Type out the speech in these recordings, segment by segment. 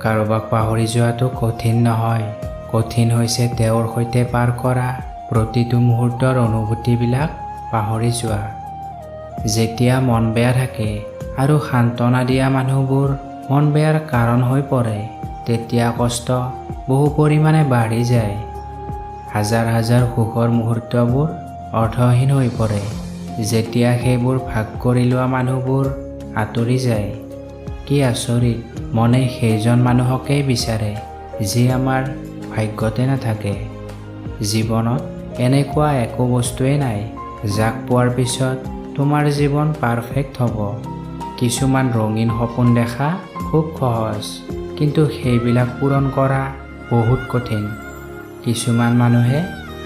কাৰোবাক পাহৰি যোৱাটো কঠিন নহয়, কঠিন হৈছে তেওঁৰ সৈতে পাৰ কৰা প্ৰতিটো মুহূৰ্তৰ অনুভূতিবিলাক পাহৰি যোৱা। যেতিয়া মন বেয়া থাকে আৰু সান্তনা দিয়া মানুহবোৰ মন বেয়াৰ কাৰণ হৈ পৰে, তেতিয়া কষ্ট বহু পৰিমাণে বাঢ়ি যায়। হাজাৰ হাজাৰ সুখৰ মুহূৰ্তবোৰ অৰ্থহীন হৈ পৰে যেতিয়া সেইবোৰ ভাগ কৰি লোৱা মানুহবোৰ আঁতৰি যায়। কি আচৰিত, মনে সেইজন মানুহকেই বিচাৰে যি আমাৰ ভাগ্যতে নাথাকে। জীৱনত এনেকুৱা একো বস্তুৱেই নাই যাক পোৱাৰ পিছত তোমাৰ জীৱন পাৰফেক্ট হ'ব। কিছুমান ৰঙীন সপোন দেখা খুব সহজ, কিন্তু সেইবিলাক পূৰণ কৰা বহুত কঠিন। কিছুমান মানুহে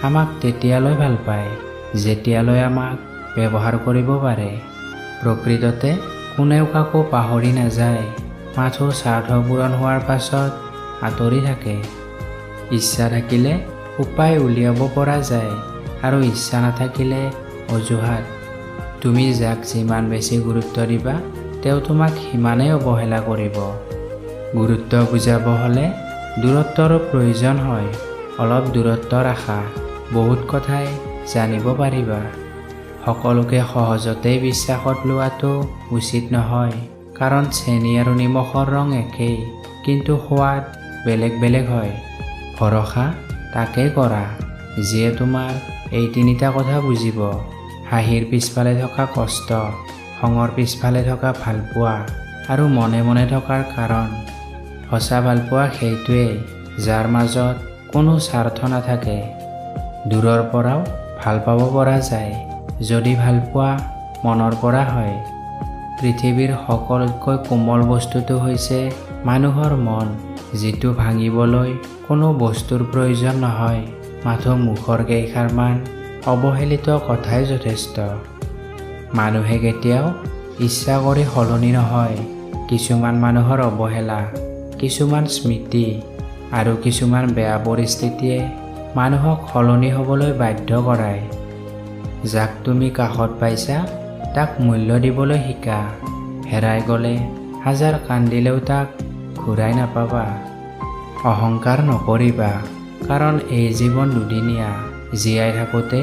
আমাক তেতিয়ালৈ ভাল পায় যেতিয়ালৈ আমাক ব্যৱহাৰ কৰিব পাৰে। প্ৰকৃততে কোনেও কাকো পাহৰি নাযায়, মাথো স্বাৰ্থ পূৰণ হোৱাৰ পাছত আঁতৰি থাকে। ইচ্ছা থাকিলে উপায় উলিয়াব পৰা যায় আৰু ইচ্ছা নাথাকিলে অজুহাত। তুমি যাক যিমান বেছি গুৰুত্ব দিবা, তেওঁ তোমাক সিমানেই অৱহেলা কৰিব। গুৰুত্ব বুজাব হ'লে দূৰত্বৰো প্ৰয়োজন হয়। অলপ দূৰত্ব ৰাখা, বহুত কথাই জানিব পাৰিবা। সকলোকে সহজতেই বিশ্বাসত লোৱাটো উচিত নহয়, কাৰণ চেনি আৰু নিমখৰ ৰং একেই, কিন্তু সোৱাদ বেলেগ বেলেগ হয়। ভৰসা তাকেই কৰা যিয়ে তোমাৰ এই তিনিটা কথা বুজিব: হাঁহিৰ পিছফালে থকা কষ্ট, খঙৰ পিছফালে থকা ভালপোৱা আৰু মনে মনে থকাৰ কাৰণ। সঁচা ভালপোৱা সেইটোৱেই যাৰ মাজত কোনো স্বাৰ্থ নাথাকে। দূৰৰ পৰাও ভাল পাব পৰা যায়, যদি ভালপোৱা মনৰ পৰা হয়। পৃথিৱীৰ সকলোতকৈ কোমল বস্তুটো হৈছে মানুহৰ মন, যিটো ভাঙিবলৈ কোনো বস্তুৰ প্ৰয়োজন নহয়, মাথো মুখৰ কেইষাৰমান অৱহেলিত কথাই যথেষ্ট। মানুহে কেতিয়াও ইচ্ছা কৰি সলনি নহয়। কিছুমান মানুহৰ অৱহেলা, কিছুমান স্মৃতি আৰু কিছুমান বেয়া পৰিস্থিতিয়ে মানুহক সলনি হ'বলৈ বাধ্য কৰায়। যাক তুমি কাষত পাইছা, তাক মূল্য দিবলৈ শিকা। হেৰাই গ'লে হাজাৰ কান্দিলেও তাক ঘূৰাই নাপাবা। অহংকাৰ নকৰিবা, কাৰণ এই জীৱন দুদিনীয়া। জীয়াই থাকোঁতে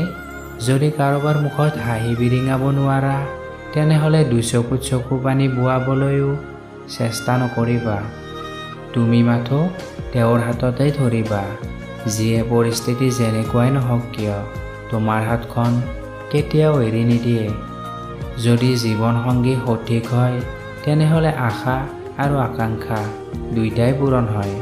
যদি কাৰোবাৰ মুখত হাঁহি বিৰিঙাব নোৱাৰা, তেনেহ'লে দুচকুত চকুপানী বোৱাবলৈও চেষ্টা নকৰিবা। তুমি মাথো তেওঁৰ হাততেই ধৰিবা যিয়ে পৰিস্থিতি যেনেকুৱাই নহওক কিয় তোমাৰ হাতখন কেতিয়াও এৰি নিদিয়ে। যদি জীৱনসংগী সঠিক হয়, তেনেহ'লে আশা আৰু আকাংক্ষা দুয়োটাই পূৰণ হয়।